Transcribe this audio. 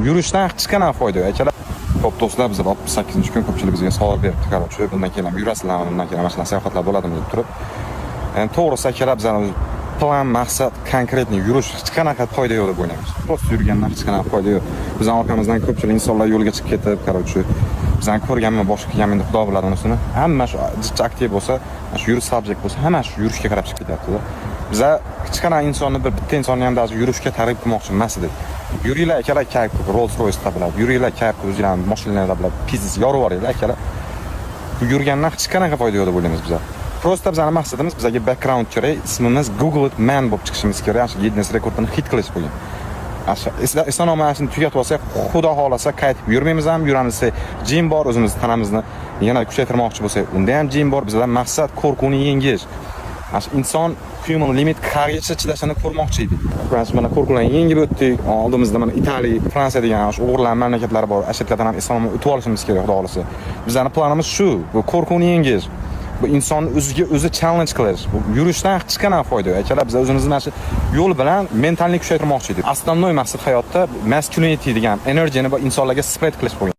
Yurishdan hech qanaqa foyda yo'q, akalar. Xo'p, do'stlar, bizlar 68-kun, ko'pchilik bizga savol beribdi, короче, bundan keyin ham yurasizlarmi, bundan keyin mana shunaqa sayohatlar bo'ladimi deb turib. Endi to'g'risi, akalar, bizani plan, maqsad конкретный yurish, hech qanaqa foyda yo'q deb o'ylaymiz. Просто yurgandan hech qanaqa foyda yo'q. Bizani orqamizdan ko'pchilik insonlar yo'lga chiqib ketib, короче, bizani ko'rganmi, boshqa qilganmi, endi Xudo biladi unisini. Hamma shu jicha aktiv bo'lsa, mana shu yurish subject bo'lsa, hamma shu yurishga qarab chiqib ketyapti-da. Biza hech qanaqa insonni, bir bitta insonni ham даже yurishga targ'ib qilmoqchi emas edik. Yuringlar, akalar, kayf qilib Rolls Royce topiladi. Yuringlar, kayf qilib o'zinglarni mashinalar bilan pizz yorib yuboringlar, akalar. Bu yurgandan hech qanaqa foyda yo'q deb o'ylaymiz biza. Просто bizani maqsadimiz, bizga background kerak, ismimiz Google man bo'lib chiqishimiz kerak, shu Guinness rekordini hit qilish bo'lgan. Asha eson omon shuni tugatib olsak, Xudo xohlasa, qaytib yurmaymiz ham, yuramiz desak, gym bor, o'zimiz tanamizni yana kuchaytirmoqchi bo'lsak, unda ham gym bor. Bizda maqsad qo'rquvni yengish. Mana shu inson human limit qayergacha chidashini ko'rmoqchi edik. Mana qo'rquvlarni yengib o'tdik. Oldimizda mana Italiya, Fransiya degan shu o'g'irlar mamlakatlari bor. O'sha yerlardan ham eson omon o'tib olishimiz kerak, Xudo xohlasa. Bizani planimiz shu, bu qo'rquvni yengish. Bu insonni o'ziga o'zi challenge qilish. Bu yurishdan hech qanaqa foyda yo'q. Akalar, biz o'zimizni mana shu yo'l bilan mentalni kuchaytirmoqchi edik. Основной maqsad hayotda masculinity degan energiyani bu insonlarga spread qilish bo'lgan.